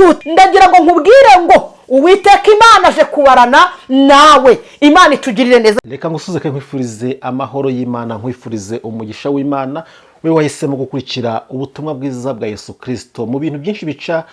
Agatuti. Ndagira ngo nkubwire ngo Uwiteka Imana aje kubarana nawe. Imana itugirire neza. Reka ngusuze kandi nkwifurize amahoro y'Imana, nkwifurize umugisha w'Imana, we wahisemo gukurikira ubutumwa bwiza bwa Yesu Kirisito. Mu bintu byinshi bica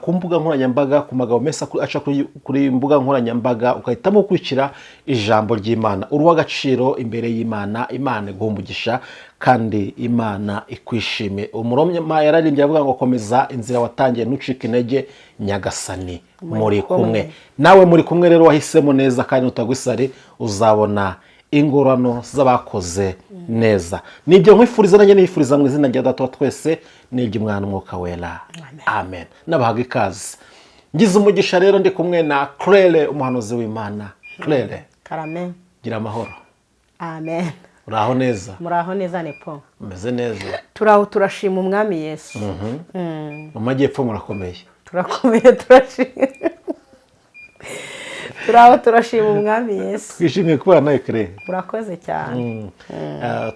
ku mbuga nkoranyambaga, ku magambo meza aca kuri mbuga nkoranyambaga, ugahitamo gukurikira ijambo ry'Imana, uri uw'agaciro imbere y'Imana. Imana iguha umugisha kandi Imana ikwishime. Umuroma yararimbye avuga ngo: "Komeza inzira watangiye, ntucike intege, Nyagasani muri kumwe nawe." Muri kumwe rero, wahisemo neza kandi nutagwa isari, uzabona ingororano z'abakoze neza. Nibyo nkwifuriza, nanjye nifuriza mu izina rya Data wa twese n'iry'Umwana, Umwuka Wera, amen. N'abahaga ikaze. Ngize umugisha rero, ndi kumwe na Claire, umuhanuzi w'Imana. Claire, Karame. gira amahoro. Amen. Uraho neza? Muraho neza, Nepo? Umeze neza? Turaho, turashima Umwami Yesu. Mu majyepfo murakomeye? Turakomeye, turashima, turaho, turashima Umwami Yesu. Twishimiye kubana nawe, Claire. Murakoze cyane.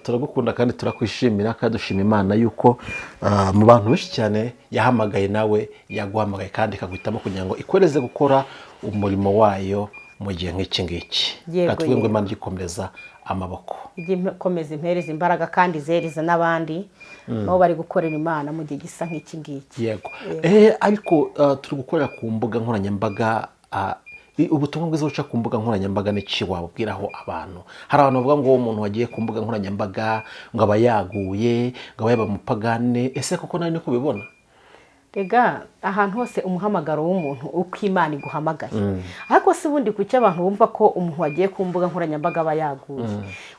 Turagukunda kandi turakwishimira, kandi dushima Imana yuko mu bantu benshi cyane yahamagaye, nawe yaguhamagaye kandi ikaguhitamo kugira ngo ikoreze gukora umurimo wayo mu gihe nk'iki ngiki. Yego, Reka tuvuge ngo yego. Imana igikomeza amaboko. Ijye ikomeza impereza imbaraga kandi izereza n'abandi nabo bari gukorera Imana mu gihe gisa nk'iki ngiki. Yego. Ariko turi gukorera ku mbuga nkoranyambaga. Ubutumwa bwiza buca ku mbuga nkoranyambaga, n'iki wabwiraho abantu? Hari abantu bavuga ngo umuntu wagiye ku mbuga nkoranyambaga ngo aba yaguye, ngo aba yaba umupagane. Ese koko nawe niko ubibona? Rega ahantu hose umuhamagaro w'umuntu, uko Imana iguhamagaye. Ariko si ubundi kuki abantu bumva ko umuntu wagiye ku mbuga nkoranyambaga aba yaguye?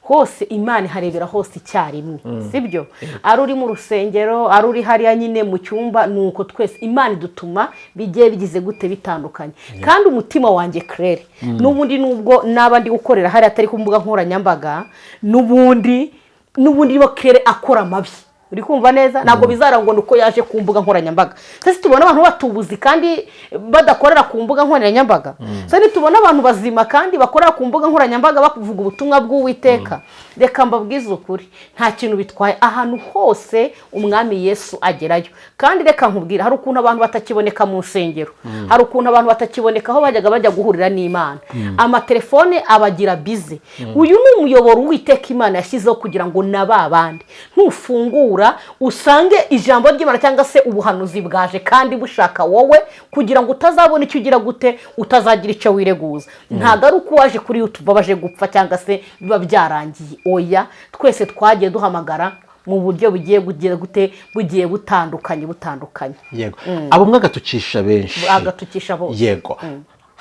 Hose Imana iharebera hose icyarimwe, sibyo? Ari uri mu rusengero, ari uri hariya nyine mu cyumba, ni uko twese Imana idutuma bigiye bigize gute? Bitandukanye. Kandi umutima wanjye, Claire, n'ubundi nubwo naba ndi gukorera hariya atari ku mbuga nkoranyambaga, n'ubundi niba Claire akora amabi, uri kumva neza, ntabwo bizarangwa uko yaje ku mbuga nkoranyambaga. Ese tubona abantu batubuzi kandi badakorera ku mbuga nkoranyambaga? Se nitubona abantu bazima kandi bakorera ku mbuga nkoranyambaga bavuga ubutumwa bw'Uwiteka? Reka mbabwize ukuri, nta kintu bitwaye. Ahantu hose Umwami Yesu agerayo. Kandi reka nkubwire, hari ukuntu abantu batakiboneka mu nsengero, hari ukuntu abantu batakiboneka aho bajyaga bajya guhurira n'Imana. Amatelefone abagira busy. Uyu ni umuyoboro Uwiteka Imana yashyizeho kugira ngo na ba bandi ntufungura usange ijambo ry'Imana cyangwa se ubuhanuzi bwaje kandi bushaka wowe, kugira ngo utazabona icyo ugira gute, utazagira icyo wireguza. Ntabwo ari uko waje kuri YouTube baje gupfa cyangwa se biba byarangiye. Oya, twese twagiye duhamagara mu buryo bugiye bugiye gute, bugiye butandukanye butandukanye. Yego, abo umwe agatukisha benshi. Agatukisha bose. Yego.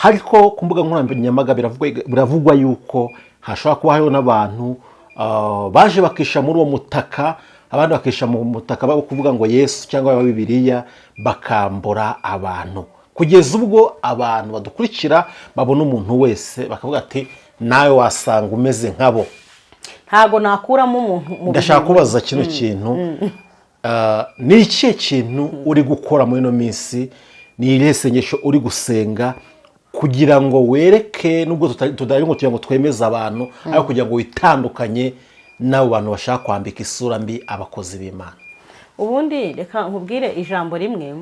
Ariko ku mbuga nkoranyambaga biravugwa yuko hashobora kuba hariho n'abantu baje bakisha muri uwo mutaka, abandi bakisha mu mutaka bwo kuvuga ngo Yesu cyangwa wa Bibiliya, bakambura abantu, kugeza ubwo abantu badukurikira babona umuntu wese bakavuga ati: "Nawe wasanga umeze nkabo." Ntabwo nakuramo umuntu mu Ndashaka bintu. kubaza kino kintu. Ni ikihe kintu uri gukora muri ino minsi? Ni irihe sengesho uri gusenga kugira ngo wereke, nubwo tutari ngo kugira ngo twemeze abantu, ariko kugira ngo witandukanye n'abo bantu bashaka kwambika isura mbi abakozi b'Imana? Ubundi reka nkubwire ijambo rimwe,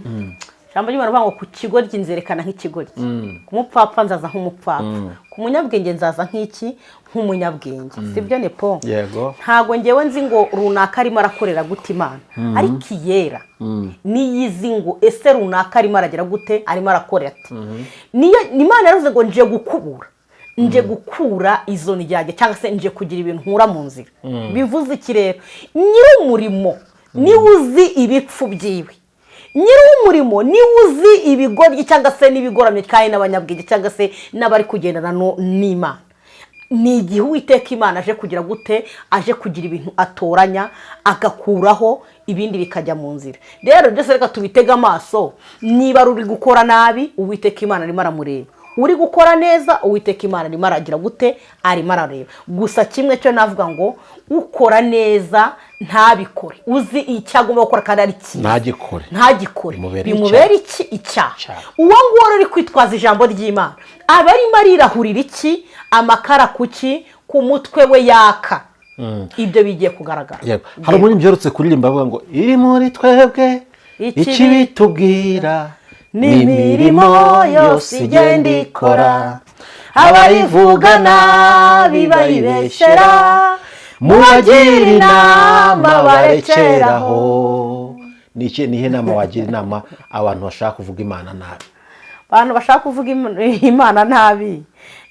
ijambo ry'Imana rivuga ngo: "Ku kigoryi nzerekana nk'ikigoryi, ku mupfapfa nzaza nk'umupfapfa, ku munyabwenge nzaza nk'iki? Nk'umunyabwenge." Sibyo, Nepo? Yego. Ntabwo ngewe nzi ngo runaka arimo arakorera gute Imana, ariko iyera niyo izi ngo ese runaka arimo aragira gute, arimo arakorera ati. Niyo Imana yaravuze ngo: "Nje gukubura, nje gukura izo ndyarya, cyangwa se nje kugira ibintu nkura mu nzira." Bivuze iki rero? Nyir'umurimo niwe uzi ibipfu byiwe, nyir'umurimo niwe uzi ibigoryi cyangwa se n'ibigoramye, kandi n'abanyabwenge cyangwa se n'abari kugendana n'Imana. Ni igihe Uwiteka Imana aje kugira gute? Aje kugira ibintu atoranya, agakuraho ibindi bikajya mu nzira. Rero byose reka tubitege amaso. Niba ari uri gukora nabi, Uwiteka Imana arimo aramureba. Uri gukora neza, Uwiteka Imana arimo aragira gute? Arimo arareba. Gusa kimwe cyo navuga ngo ukora neza ntabikore, uzi icyo agomba gukora kandi ari cyiza, ntagikore, ntagikore, bimubere bimubera iki? Icyaha. Icyaha. Uwo nguwo rero uri kwitwaza ijambo ry'Imana aba arimo arirahurira iki? Amakara kuki? Ku mutwe we yaka. Ibyo bigiye kugaragara. Yego. Hari umuririmbyi uherutse kuririmba avuga ngo: "Iri muri twebwe Ikibi ikibitubwira." N'imirimo yose igenda ikora, abayivuga nabi bayibeshyera, mubagira inama barekeraho. Ni iki, nihe nama wagira inama abantu bashaka kuvuga Imana nabi? Abantu bashaka kuvuga Imana nabi,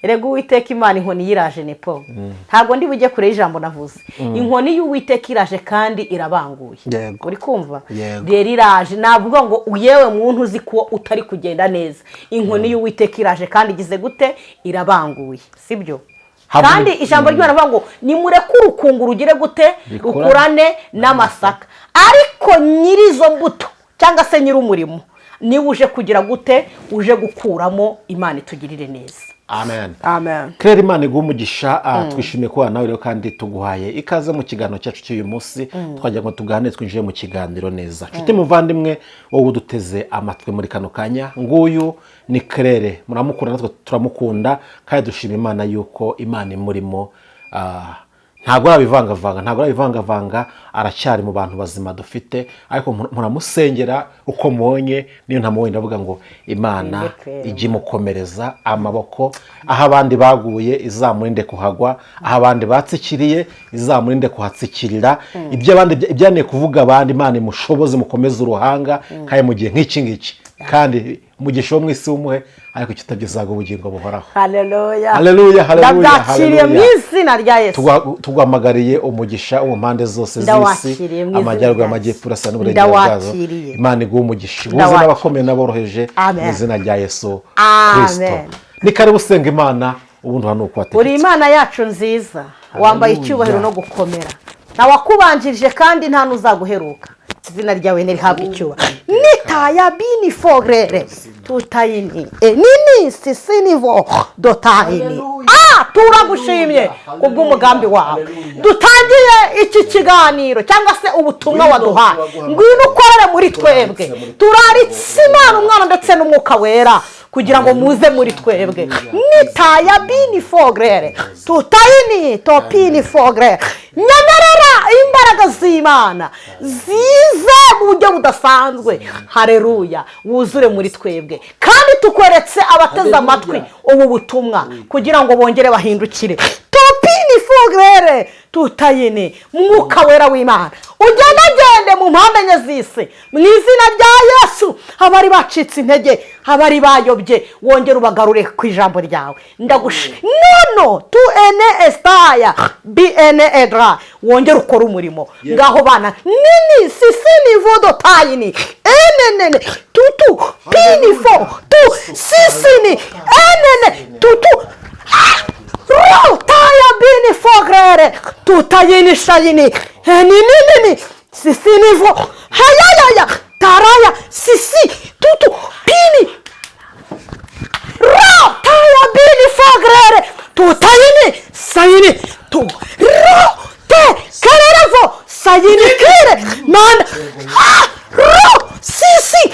erega Uwiteka Imana inkoni yiraje. Nepo ntabwo ndi bujye kure y'ijambo navuze. Inkoni y'Uwiteka iraje kandi irabanguye. Uri kumva? Yego. Rero iraje, navuga ngo yewe muntu uzi ko utari kugenda neza, inkoni y'Uwiteka iraje kandi igize gute? Irabanguye, sibyo? Kandi ijambo ry'Imana rivuga ngo nimureke urukungu rugire gute? Rikurane Rukurane n'amasaka, ariko nyiri izo mbuto cyangwa se nyiri umurimo niwe uje kugira gute? Uje gukuramo. Imana itugirire neza. Amen. Amen. Claire, Imana iguhe umugisha. Twishimiye kubana nawe rero kandi tuguhaye ikaze mu kiganiro cyacu cy'uyu munsi. Twagira ngo tuganire, twinjiye mu kiganiro neza. Nshuti muvandimwe, wowe uduteze amatwi muri kano kanya, nguyu ni Claire, muramukunda, natwe turamukunda kandi dushima Imana yuko Imana imurimo. Ntabwo arabivangavanga, ntabwo arabivangavanga, aracyari mu bantu bazima dufite, ariko muramusengera uko mubonye. Niyo ntamubonye ndavuga ngo Imana Irinde Claire. ijye imukomereza amaboko. Aho abandi baguye izamurinde kuhagwa, aho abandi batsikiriye izamurinde kuhatsikirira. Ibyo abandi ibyaniye kuvuga abandi, Imana imushoboze, mukomeze uruhanga. Kandi mu gihe nk'iki ngiki, kandi umugisha wo mu isi wumuhe, ariko kitabyizaga ubugingo buhoraho. Haleluya. Haleluya, haleluya, Ndabyakiriye mu haleluya. izina rya Yesu. Tuguhamagariye umugisha wo mu mpande zose z'isi, Ndawakiriye mu izina amajyaruguru, rya amajyepfo, Yesu. urasa n'uburengero bwazo. Ndawakiriye. Imana iguhe umugisha, iguhuze Ndawakiriye. n'abakomeye n'aboroheje mu Amen. izina rya Yesu Amen. Kirisito. Ni karibu, usenga Imana, ubundi hano uko Uri wategetse. Imana yacu nziza, wambaye Haleluya. icyubahiro no gukomera. Ntawakubanjirije kandi nta n'uzaguheruka. Izina ryawe ntirihabwe icyubahiro. Nitaya bini fogrere tutayini enini sisinivo dotayini. Turagushimye kubw'umugambi wawe. Dutangiye iki kiganiro cyangwa se ubutumwa waduhaye, ngwino ukorere muri twebwe. Turaritse Imana Umwana ndetse n'Umwuka Wera kugira ngo muze muri twebwe. Nitaya bini fogrere tutayini topini fogrere. Nyemerera imbaraga z'Imana zize mu buryo budasanzwe. Hareruya, wuzure muri twebwe. Kandi tukweretse abateze amatwi ubu butumwa kugira ngo bongere bahindukire. Topini fogrere tutayini. Mwuka Wera w'Imana ugendagende mu mpande enye z'isi mu izina rya Yesu. Abari bacitse intege, abari bayobye, wongere ubagarure ku ijambo ryawe. Ndagusha nono tu ene esitaya bi ene edra, wongere ukore umurimo ngaho bana nini sisini vodo tayini enenene tutu pini fo tu sisini enene tutu rutaya bini fogrere tutayini shayini eninini sisinivo hayayaya taraya sisi tutu pini rutaya bini fogrere tutayini sayini tu ru te kererevo sayini kire man ha ru sisi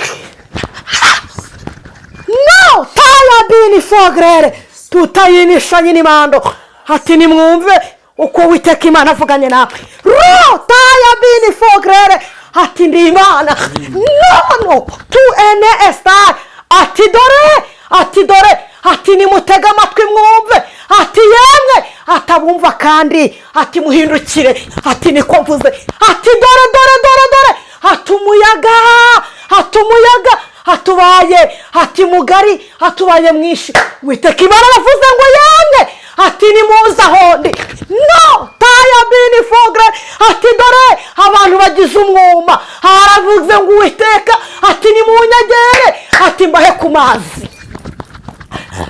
no taya bini fogrere tutayini shayini mando. Ati nimwumve uko Uwiteka Imana avuganye nawe. Rutaya bini fogrere. Ati ndi Imana nono tu ene esitari. Ati dore, ati dore, ati nimutege amatwi mwumve, ati yemwe atabumva kandi ati muhindukire, ati niko mvuze. Ati dore, dore, dore, dore, ati umuyaga, ati umuyaga atubaye, ati mugari, atubaye mwinshi. Witeka Imana aravuze ngo yemwe, ati nimuze aho ndi. No taya bini fogre. Ati dore abantu bagize umwuma. Haravuze ngo Uwiteka ati nimunyegere, ati mbahe ku mazi.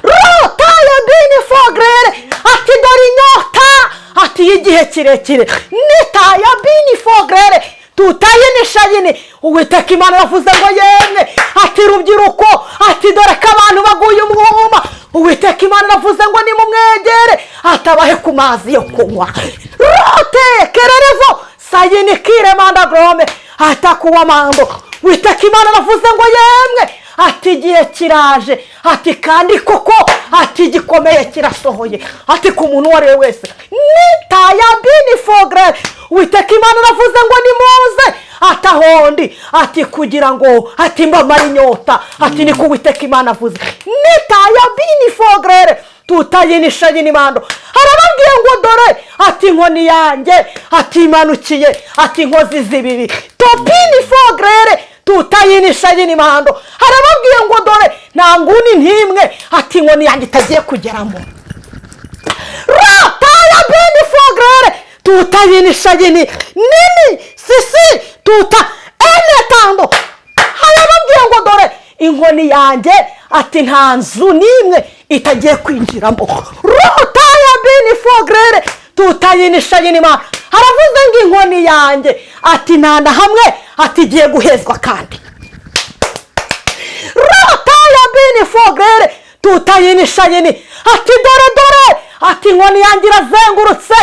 Rutaya bini fogrere. Ati dore inyota, ati y'igihe kirekire. Nitaya bini fogrere tutayini shayini. Uwiteka Imana aravuze ngo yemwe, ati rubyiruko, ati dore ko abantu baguye umwuma. Uwiteka Imana aravuze ngo nimumwegere, atabahe ku mazi yo kunywa. Rute kererevo sayini kire manda grome atakuwa mambo. Uwiteka Imana aravuze ngo yemwe, ati igihe kiraje, ati kandi koko, ati igikomeye kirasohoye, ati ku muntu uwo ari we wese. Nitaya bini fogre. Uwiteka Imana aravuze ngo nimuze. Atahondi, ati kugira ngo ati mbamare inyota, ati niko Uwiteka Imana avuze. Nitaya bini fogrere tutayinisha nimando. Arababwiye ngo dore, ati inkoni yanjye, ati imanukiye, ati inkozi z'ibibi topini fogrere tutayinisha nimando. Arababwiye ngo dore nta nguni ntimwe, ati inkoni yanjye itagiye kugeramo. Rataya bini fogrere tutayinisha nini sisi tuta ene tando. Arababwiye ngo dore inkoni yanjye, ati nta nzu n'imwe itagiye kwinjiramo. Rotaya bini fogrere tutayinisha nimando. Haravuze ngo inkoni yanjye, ati nta na hamwe, ati igiye guhezwa kandi. Rotaya bini fogrere tutayinisha nyini, ati dore dore, ati inkoni yanjye irazengurutse,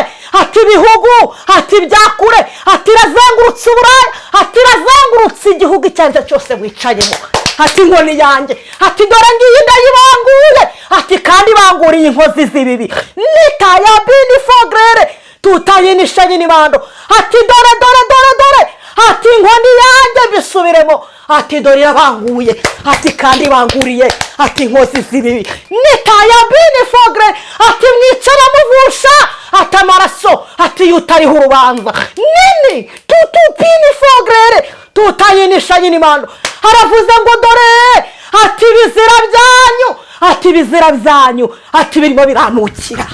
ati ibihugu, ati byakure, ati irazengurutse Uburaya, ati irazengurutse igihugu icyo ari cyo cyose wicayemo. Ati inkoni yanjye, ati dore ngiyi ndayibanguye, ati kandi banguriye inkozi z'ibibi. Nitaya bini fogrere tutayinisha nyini bando. Ati dore dore dore dore, ati inkoni yanjye mbisubiremo, ati dore irabanguye, ati kandi banguriye, ati inkozi z'ibibi. Nitaya bini fogre, ati mwicara muvusha, ati amaraso, ati iyo utariho urubanza nini tutupini fogrere tutayinisha nyini mando. Haravuze ngo dore, ati ibizira byanyu, ati ibizira byanyu, ati birimo biranukira.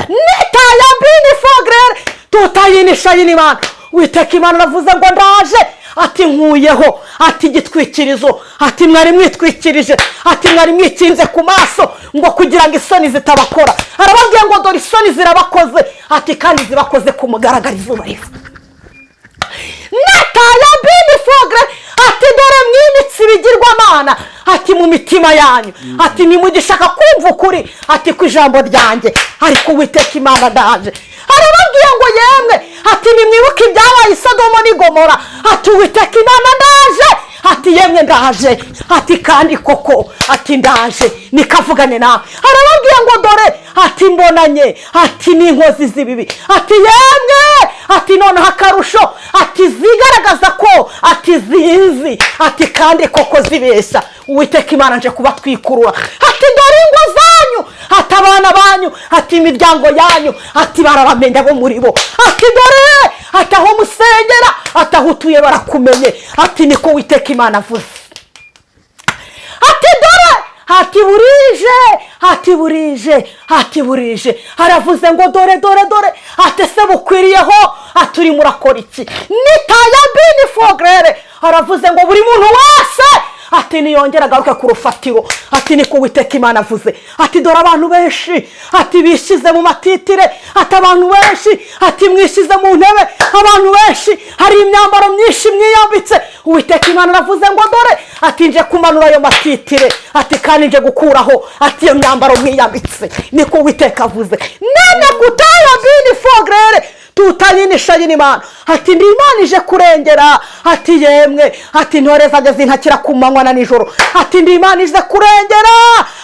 Nitaya bini fogrere tutayinisha nyini mando. Witeka Imana aravuze ngo ndaje, ati nkuyeho, ati igitwikirizo, ati mwari mwitwikirije, ati mwari mwikinze ku maso ngo kugira ngo isoni zitabakora. Arababwiye ngo dore isoni zirabakoze, ati kandi zibakoze ku mugaragaro izuba riva. Nataya bini fogre, ati dore mwimitse ibigirwamana, ati mu mitima yanyu, ati nimugishaka kumva ukuri, ati ku ijambo ryanjye, ariko Uwiteka Imana ndaje. Arababwiye ngo yemwe, ati nimwibuke ibyabaye i Sodomo n'i Gomora, ati Uwiteka Imana ndaje, ati yemwe ndaje, ati kandi koko, ati ndaje nikavugane nawe. Arababwiye ngo dore, ati mbonanye, ati n'inkozi z'ibibi, ati yemwe, ati noneho akarusho, ati zigaragaza ko ati zinzi, ati kandi koko zibeshya. Uwiteka Imana nje kubatwikurura, ati dore ingo zanyu, ati abana banyu, ati imiryango yanyu, ati barabamenya bo muri bo, ati dore, ati aho musengera, ati aho utuye barakumenye, ati niko Uwiteka Imana avuze. Ati dore, ati burije, ati burije, ati burije. Haravuze ngo dore dore dore, ati ese bukwiriyeho, ati urimo urakora iki? Nitaya bini fogrere. Haravuze ngo buri muntu wese, ati niyongera agaruke ku rufatiro, ati niko Uwiteka Imana avuze. Ati dore abantu benshi, ati bishyize mu matitire, ati abantu benshi, ati mwishyize mu ntebe, abantu benshi hari imyambaro myinshi mwiyambitse. Uwiteka Imana aravuze ngo dore, ati nje kumanura ayo matitire, ati kandi nje gukuraho, ati iyo myambaro mwiyambitse, niko Uwiteka avuze. Nene kutaya bini fogrere tutayinisha nyini Imana, ati ndi Imana ije kurengera, ati yemwe, ati intore zanjye zintakira ku manywa na nijoro, ati ndi Imana ije kurengera,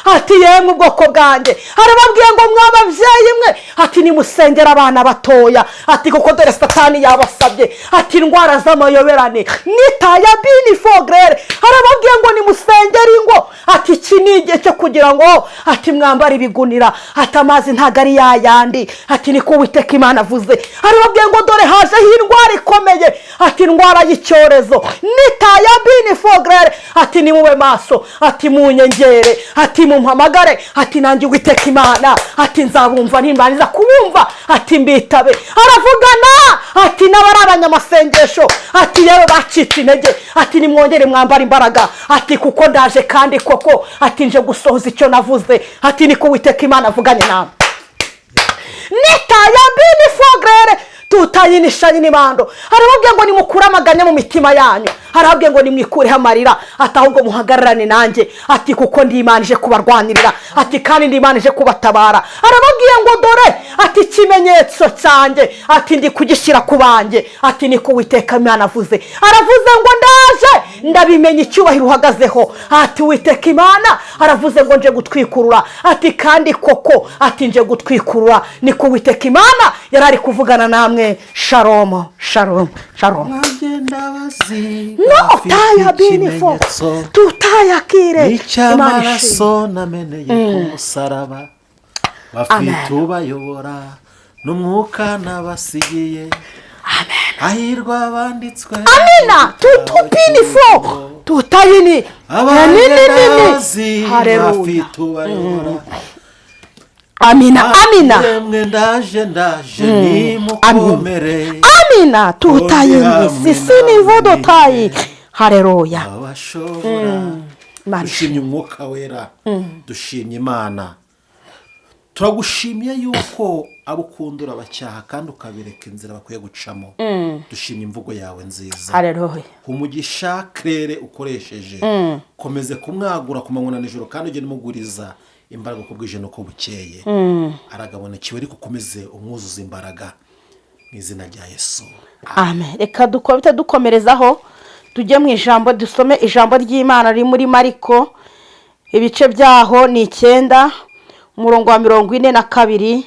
ati yemwe ubwoko bwanjye. Arababwiye ngo mwababyeyi mwe, ati nimusengera abana batoya, ati kuko dore Satani yabasabye, ati indwara z'amayoberane. Nitaya bini fogrere. Arababwiye ngo nimusengere ingo, ati iki ni igihe cyo kugira ngo ati mwambare ibigunira, ati amazi ntabwo ari yayandi, ati niko Uwiteka Imana avuze. Arababwiye ngo dore hajeho indwara ikomeye, ati indwara y'icyorezo. Nitaya bini fogrere, ati nimube maso, ati munyengere, ati mumpamagare, ati nanjye Uwiteka Imana, ati nzabumva, nimbanza kubumva, ati mbitabe. Aravugana, ati n'abari abanyamasengesho, ati yewe bacitse intege, ati nimwongere mwambare imbaraga, ati kuko ndaje kandi koko, ati nje gusohoza icyo navuze, ati niko Uwiteka Imana avuganye nawe. Nitaya bini fogrere tutayinisha nyini bando. Arababwiye ngo nimukure amaganya mu mitima yanyu, Arababwiye ngo nimwikureho amarira, ati ahubwo muhagararane nanjye, ati kuko ndi Imana ije kubarwanirira, ati kandi ndi Imana ije kubatabara. Arababwiye ngo dore, ati ikimenyetso cyanjye, ati ndi kugishyira ku banjye, ati niko Uwiteka Imana avuze. Aravuze ngo ndaje, ndabimenya icyubahiro uhagazeho. Ati Uwiteka Imana aravuze ngo nje gutwikurura, ati kandi koko, ati nje gutwikurura, niko Uwiteka Imana yari ari kuvugana namwe. Shalomu, shalomu, shalomu. No taya binifo tutayakire. Icy'amaraso nameneye ku musaraba, bafite ubayobora n'umwuka nabasigiye. Hahirwa abanditswe. Amina tutupinifo tutayini. Abanzi bafite ubayobora. Amina, amina. Yemwe ndaje, ndaje, nimukomere. Amina tutayini sisini vodotayi. Hareruya. Abashobora. Dushimye Umwuka Wera, dushimye Imana. Turagushimiye yuko abo ukunda urabacyaha kandi ukabereka inzira bakwiye gucamo. Dushimye imvugo yawe nziza. Hareruya. Umugisha kerere ukoresheje, komeze kumwagura ku manywa na nijoro, kandi ugende umuguriza imbaraga uko bwije n'uko bukeye. Aragabonekiwe, ariko ukomeze umwuzuza imbaraga mu izina rya Yesu. Amen. Reka dukubite dukomerezaho, tujye mu ijambo, dusome ijambo ry'Imana riri muri Mariko, ibice byaho ni 9, umurongo wa 42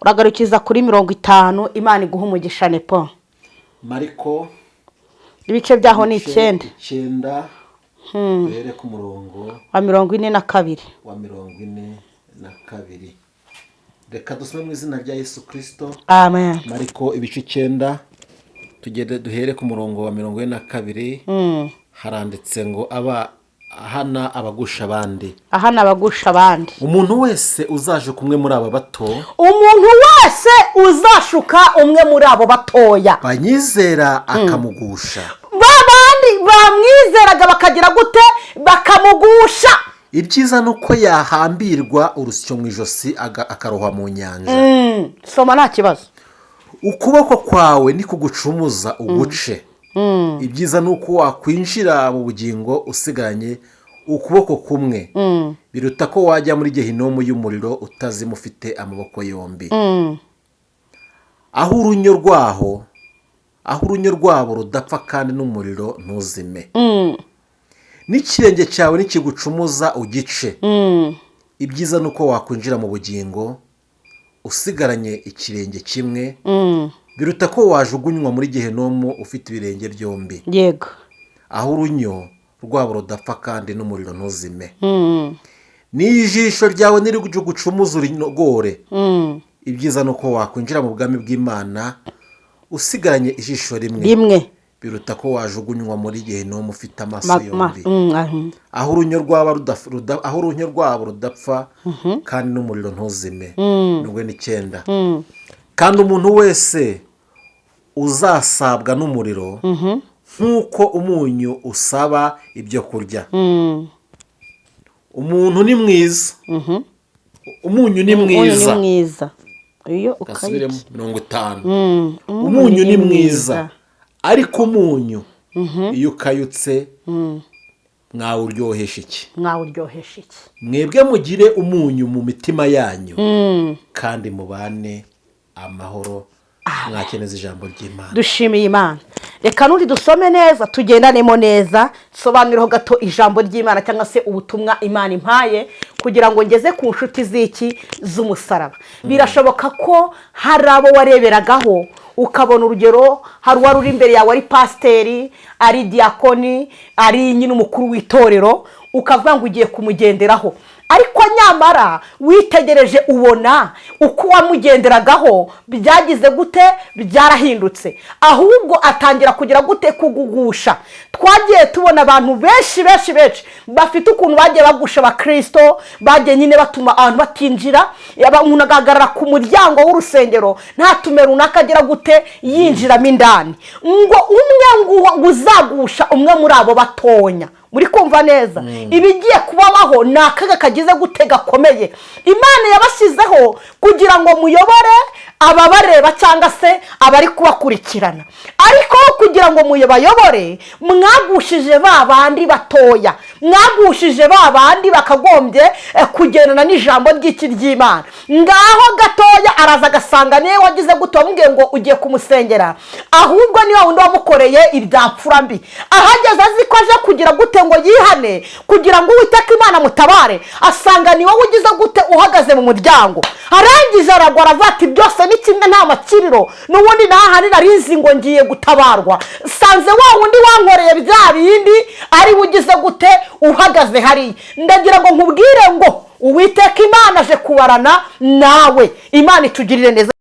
uragarukiza kuri 50. Imana iguha umugisha nepo. Mariko. Ibice byaho ni 9. 9, duhere ku murongo wa 42. Wa 42. Reka dusome mu izina rya Yesu Kirisito. Amen. Mariko ibice 9, tugende duhere ku murongo wa 42. Haranditse ngo aba ahana abagusha abandi. Ahana abagusha abandi. Umuntu wese uzaje kumwe muri aba bato, umuntu wese uzashuka umwe muri abo batoya banyizera akamugusha, babandi bamwizeraga bakagira gute? Bakamugusha. Ibyiza ni uko yahambirwa urusyo mu ijosi akarohwa mu nyanja. Soma, nta kibazo. Ukuboko kwawe nikugucumuza uguce. Ibyiza ni uko wakwinjira mu bugingo usigaranye ukuboko kumwe, biruta ko wajya muri gehinomu y'umuriro utazima ufite amaboko yombi, aho urunyo rwabo rudapfa kandi n'umuriro ntuzime. N'ikirenge cyawe nikigucumuza ugice. Ibyiza ni uko wakwinjira mu bugingo usigaranye ikirenge kimwe, biruta ko wajugunywa muri gehinomu ufite ibirenge byombi, aho urunyo rwabo rudapfa kandi n'umuriro ntuzime. N'ijisho ryawe nirigucumuza urinogore. Ibyiza ni uko wakwinjira mu bwami bw'Imana usigaranye ijisho rimwe, biruta ko wajugunywa muri gehinomu ufite amaso yombi, aho urunyo rwabo rudapfa kandi n'umuriro ntuzime. 49. Kandi umuntu wese uzasabwa n'umuriro nk'uko umunyu usaba ibyo kurya. Umuntu ni mwiza, umunyu ni mwiza. Gasubiremo 50. Umunyu ni mwiza, ariko umunyu iyo ukayutse mwawuryohesha iki? Mwawuryohesha iki? Mwebwe mugire umunyu mu mitima yanyu kandi mubane amahoro. Mwakeneza ijambo ry'Imana. Dushimiye Imana. Reka nundi dusome neza, tugendanemo neza, sobanurireho gato ijambo ry'Imana cyangwa se ubutumwa Imana impaye kugira ngo ngeze ku nshuti z'iki z'umusaraba. Birashoboka ko hari abo wareberagaho ukabona urugero, hari uwari uri imbere yawe ari pasiteri, ari diyakoni, ari nyine umukuru w'itorero, ukavuga ngo ugiye kumugenderaho, ariko nyamara witegereje ubona uko wamugenderagaho byagize gute? Byarahindutse, ahubwo atangira kugira gute? Kugugusha. Twagiye tubona abantu benshi benshi benshi bafite ukuntu bagiye bagusha abakristo, bagiye nyine batuma abantu batinjira. Umuntu agahagarara ku muryango w'urusengero ntatume runaka agira gute? Yinjiramo indani. Ngo umwe ngo uzagusha umwe muri abo batonya. Muri kumva neza? Ibigiye kubabaho ni akaga kagize gute? Gakomeye. Imana yabashyizeho kugira ngo muyobore ababareba cyangwa se abari kubakurikirana, ariko Kugira ngo mubayobore, mwagushije ba bandi batoya, mwagushije ba bandi bakagombye kugendana n'ijambo ry'iki ry'Imana. Ngaho gatoya araza agasanga niwe wagize gute, wamubwiye ngo ugiye kumusengera, ahubwo ni wa wundi wamukoreye ibya mfura mbi. Ahageze azi ko aje kugira gute, ngo yihane kugira ngo Uwiteka Imana mutabare, asanga ni wowe ugize gute, uhagaze mu muryango. Arangije aragwa, aravuga ati: "Byose ni kimwe, nta makiriro n'ubundi nahandi narizi ngo ngiye gutabarwa, sanze wa wundi wankoreye bya bindi ari we ugize gute, uhagaze hariya." Ndagira ngo nkubwire ngo Uwiteka Imana aje kubarana nawe. Imana itugirire neza.